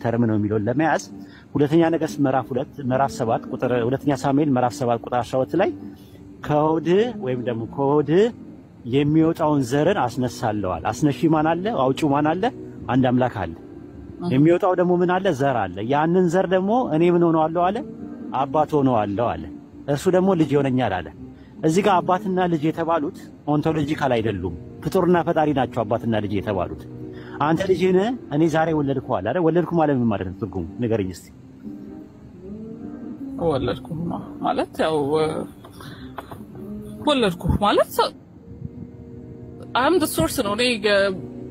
term ነው የሚለውን ለመያዝ ሁለተኛ ነገሥት ምዕራፍ 2 ምዕራፍ 7 ቁጥር፣ ሁለተኛ ሳሙኤል ምዕራፍ 7 ቁጥር 12 ላይ ከሆድህ ወይም ደግሞ ከሆድህ የሚወጣውን ዘርን አስነሳለዋል። አስነሺ ማን አለ? አውጪው ማን አለ? አንድ አምላክ አለ። የሚወጣው ደግሞ ምን አለ? ዘር አለ። ያንን ዘር ደግሞ እኔ ምን ሆነዋለሁ አለ? አባት ሆነዋለሁ አለ። እርሱ ደግሞ ልጅ ይሆነኛል አለ። እዚህ ጋር አባትና ልጅ የተባሉት ontological አይደሉም። ፍጡርና ፈጣሪ ናቸው አባትና ልጅ የተባሉት። አንተ ልጅ ነህ፣ እኔ ዛሬ ወለድኩህ አለ አይደል? ወለድኩ ማለት ምን ማለት ነው? ትርጉሙ ንገረኝ እስቲ። ወለድኩ ማለት ያው ወለድኩ ማለት I'm the source ነው። እኔ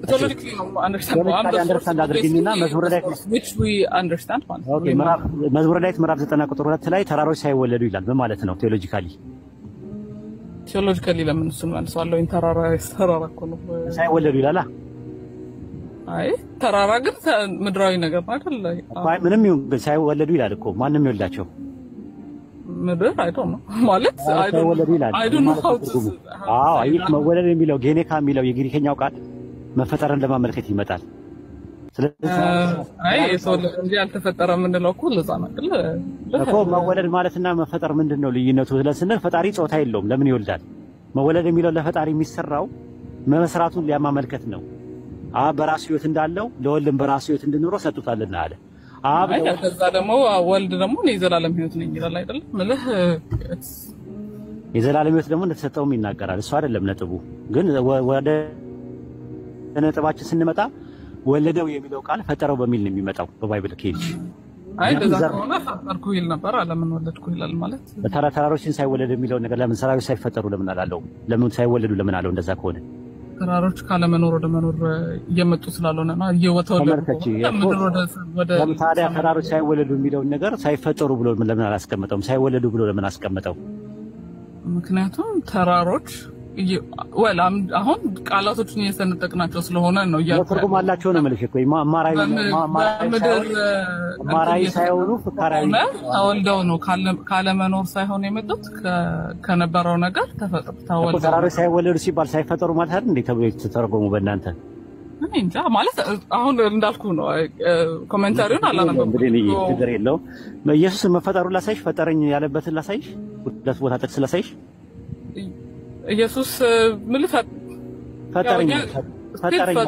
theologically ነው understand I'm the source። Understand አድርግኝና መዝሙረ ዳዊት which we understand ማለት ነው። Okay፣ ምዕራፍ መዝሙረ ዳዊት ምዕራፍ 90 ቁጥር 2 ላይ ተራሮች ሳይወለዱ ይላል። ምን ማለት ነው theologically? Theologically ለምን እሱን መልሰዋለሁ? ተራራ ተራራ እኮ ነው። ሳይወለዱ ይላል። አይ፣ ተራራ ግን ምድራዊ ነገር ነው አይደል? አይ፣ ምንም ይሁን ግን ሳይወለዱ ይላል እኮ። ማንም ይወልዳቸው? ምድር I don't know ማለት ሳይወለዱ ይላል። I don't know how to አዎ፣ አይ፣ መወለድ የሚለው ጌኔካ የሚለው የግሪከኛው ቃል መፈጠርን ለማመልከት ይመጣል። ስለዚህ አይ፣ የተወለደ እንጂ ያልተፈጠረ የምንለው እኮ ለዛ ነው አይደል? እኮ መወለድ ማለትና መፈጠር ምንድን ነው ልዩነቱ ብለን ስንል ፈጣሪ ጾታ የለውም። ለምን ይወልዳል? መወለድ የሚለው ለፈጣሪ የሚሰራው መመስራቱን ሊያማመልከት ነው። አብ በራሱ ሕይወት እንዳለው ለወልድም በራሱ ሕይወት እንዲኖረው ሰጥቶታልና አለ። አብ አይ፣ ከዛ ደግሞ ወልድ ደግሞ እኔ የዘላለም ሕይወት ነኝ ይላል አይደል? ምልህ የዘላለም ሕይወት ደግሞ እንደተሰጠውም ይናገራል። እሱ አይደለም ነጥቡ። ግን ወደ ነጥባችን ስንመጣ ወለደው የሚለው ቃል ፈጠረው በሚል ነው የሚመጣው በ Bible ከሄድሽ። አይ፣ እንደዛ ከሆነ ፈጠርኩ ይል ነበር። ለምን ወለድኩ ይላል ማለት? ተራሮችን ሳይወለድ የሚለው ነገር ለምን ተራሮች ሳይፈጠሩ ለምን አላለው? ለምን ሳይወለዱ ለምን አለው? እንደዛ ከሆነ ተራሮች ካለመኖር ወደ መኖር እየመጡ ስላልሆነ ነው እየተወለዱ ተመልከቺ፣ ምድር ወደ ታዲያ ተራሮች ሳይወለዱ የሚለውን ነገር ሳይፈጠሩ ብሎ ለምን አላስቀመጠውም? ሳይወለዱ ብሎ ለምን አስቀመጠው? ምክንያቱም ተራሮች well አሁን ቃላቶችን እየሰነጠቅናቸው ስለሆነ ነው እያልኩ። ትርጉም አላቸው ነው የምልሽ እኮ። አማራዊ ሳይሆኑ ፍካራዊ ተወልደው ነው፣ ካለመኖር ሳይሆን የመጡት ከነበረው ነገር ተፈጥሮ ተወልደው። ተራሮች ሳይወለዱ ሲባል ሳይፈጠሩ ማለት አይደል እንዴ ተብሎ የተተረጎሙ በእናንተ? እኔ እንጃ፣ ማለት አሁን እንዳልኩ ነው። Commentary ውን አላነበብኩም። ችግር የለውም። ኢየሱስ መፈጠሩን ላሳይሽ፣ ፈጠረኝ ያለበትን ላሳይሽ፣ ሁለት ቦታ ጥቅስ ላሳይሽ። ኢየሱስ ምን ፈጠረኝ ፈጠረኝ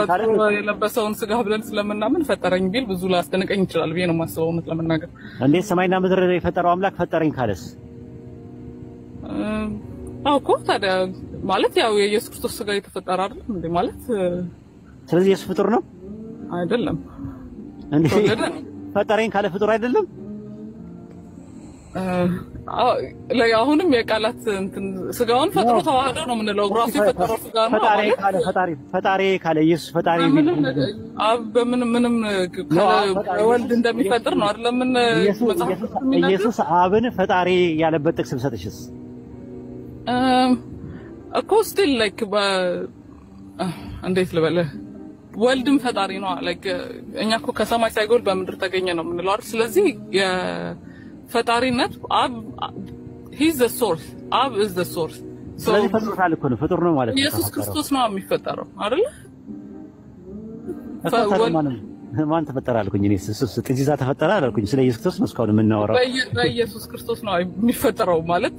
ፈጥሮ የለበሰውን ስጋ ብለን ስለምናምን ፈጠረኝ ቢል ብዙ ላስደንቀኝ ይችላል ብዬ ነው የማስበው፣ እውነት ለመናገር። እንዴት ሰማይና ምድር የፈጠረው አምላክ ፈጠረኝ ካለስ? አዎ እኮ፣ ታዲያ ማለት ያው የኢየሱስ ክርስቶስ ስጋ የተፈጠረ አይደለም እንዴ ማለት? ስለዚህ ኢየሱስ ፍጡር ነው? አይደለም። እንዴ፣ ፈጠረኝ ካለ ፍጡር አይደለም? አሁንም የቃላት እንትን ስጋውን ፈጥሮ ተዋህዶ ነው የምንለው። ራሱ የፈጠረው ስጋ ነው። ፈጣሪ ካለ፣ ፈጣሪ ፈጣሪ ካለ ኢየሱስ ፈጣሪ አብ በምንም ምንም ወልድ እንደሚፈጥር ነው አይደለም? ምን ኢየሱስ አብን ፈጣሪ ያለበት ጥቅስ ብሰጥሽስ? እኮ still like እንዴት ልበልህ፣ ወልድም ፈጣሪ ነው። Like እኛ እኮ ከሰማይ ሳይጎል በምድር ተገኘ ነው የምንለው አይደል? ስለዚህ ፈጣሪነት አብ he's the source፣ አብ is the source። ስለዚህ ፈጥሮታል እኮ ነው፣ ፍጡር ነው ማለት ነው። ኢየሱስ ክርስቶስ ነው የሚፈጠረው አይደል? ማን ተፈጠረ አልኩኝ እኔ። እሱ ጥጂዛ ተፈጠረ አላልኩኝ። ስለ ኢየሱስ ክርስቶስ ነው እስካሁን የምናወራው። በኢየሱስ ክርስቶስ ነው የሚፈጠረው ማለት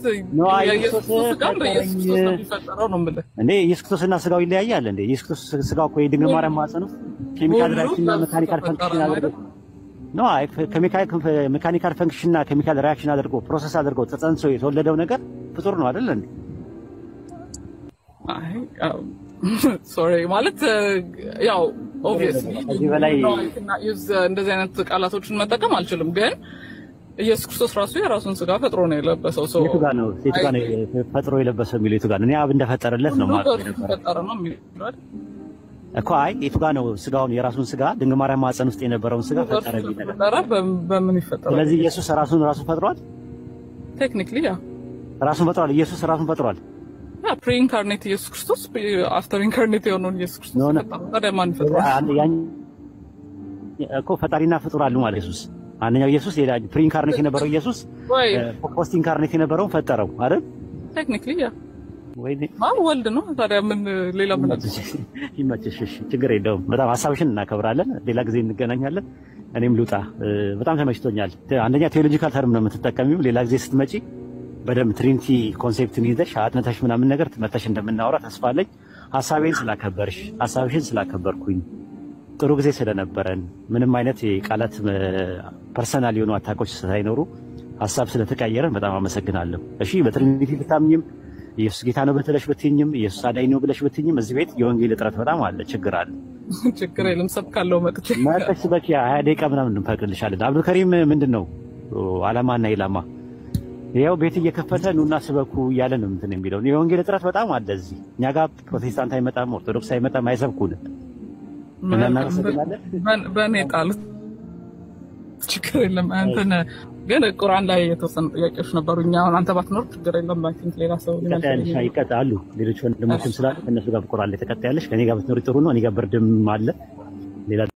የኢየሱስ ስጋ በኢየሱስ ክርስቶስ ነው የሚፈጠረው ነው የምልህ። እንዴ፣ ኢየሱስ ክርስቶስና ስጋው ይለያያል እንዴ? ኢየሱስ ክርስቶስ ስጋው እኮ የድንግል ማርያም ማህፀን ውስጥ chemical reaction እና mechanical function አድርጎ no አይ mechanical function እና chemical reaction አድርጎ process አድርጎ ተጸንሶ የተወለደው ነገር ፍጡር ነው አይደል እንዴ? አይ፣ sorry፣ ማለት ያው obviously ከዚህ በላይ እንደዚህ አይነት ቃላቶችን መጠቀም አልችልም፣ ግን ኢየሱስ ክርስቶስ ራሱ የራሱን ስጋ ፈጥሮ ነው የለበሰው። ሰው የቱ ጋር ነው፣ የቱ ጋር ነው ፈጥሮ የለበሰው የሚለው የቱ ጋር ነው? እኔ አብ እንደፈጠረለት ነው ማለት ነው ፈጠረ ነው የሚለው አይደል? እኮ። አይ፣ የቱ ጋር ነው ስጋውን የራሱን ስጋ ድንግል ማርያም ማህፀን ውስጥ የነበረውን ስጋ ፈጠረ የሚል ነገር? ፈጠረ በምን ይፈጠራል? ስለዚህ ኢየሱስ ራሱን ራሱ ፈጥሯል። Technically yeah። ራሱን ፈጥሯል። ኢየሱስ ራሱን ፈጥሯል። Yeah፣ pre-incarnate ኢየሱስ ክርስቶስ after incarnate የሆነውን ኢየሱስ ክርስቶስ ፈጠረ። ታዲያ ማን ይፈጥራል? እኮ ፈጣሪና ፍጡር አሉ ማለት ኢየሱስ አንደኛው ኢየሱስ ሌላ pre-incarnate የነበረው ኢየሱስ post incarnate የነበረውን ፈጠረው አይደል? Technically yeah። ወይኔ። አብ ወልድ ነው። ታዲያ ምን ሌላ ምን አለ? ይመችሽ። እሺ፣ ችግር የለውም። በጣም ሀሳብሽን እናከብራለን። ሌላ ጊዜ እንገናኛለን። እኔም ልውጣ። በጣም ተመችቶኛል። አንደኛ theological term ነው የምትጠቀሚው። ሌላ ጊዜ ስትመጪ በደንብ Trinity concept ን ይዘሽ አጥንተሽ ምናምን ነገር መተሽ እንደምናወራ ተስፋ አለኝ። ሀሳቤን ስላከበርሽ፣ ሀሳብሽን ስላከበርኩኝ፣ ጥሩ ጊዜ ስለነበረን፣ ምንም አይነት የቃላት personal የሆኑ attack ኦች ሳይኖሩ ሀሳብ ስለተቀየረን በጣም አመሰግናለሁ። እሺ፣ በ Trinity ብታምኝም፣ ኢየሱስ ጌታ ነው ብትለሽ ብትኝም፣ ኢየሱስ አዳኝ ነው ብለሽ ብትኝም እዚህ ቤት የወንጌል እጥረት በጣም አለ፣ ችግር አለ። ችግር የለም። ሰብካለሁ መጥቼ። መጠሽ ስበኪ፣ 20 ደቂቃ ምናምን እንፈቅድልሻለን። አብዱልከሪም ምንድን ነው አላማና ኢላማ? ያው ቤት እየከፈተ ኑና ስበኩ እያለ ነው እንትን የሚለው። የወንጌል እጥረት በጣም አለ እዚህ። እኛ ጋር ፕሮቴስታንት አይመጣም፣ ኦርቶዶክስ አይመጣም፣ አይሰብኩንም። እና እናመሰግናለን። በእኔ ጣሉት። ችግር የለም። እንትን ግን ቁርአን ላይ የተወሰኑ ጥያቄዎች ነበሩ። እኛ አሁን አንተ ባትኖር ችግር የለም። I think ሌላ ሰው ትቀጣያለሽ፣ ይቀጣሉ። ሌሎች ወንድሞችም ስላሉ ከእነሱ ጋር ቁርአን ላይ ተቀጣያለሽ። ከእኔ ጋር ብትኖሪ ጥሩ ነው። እኔ ጋር ብርድም አለ ሌላ።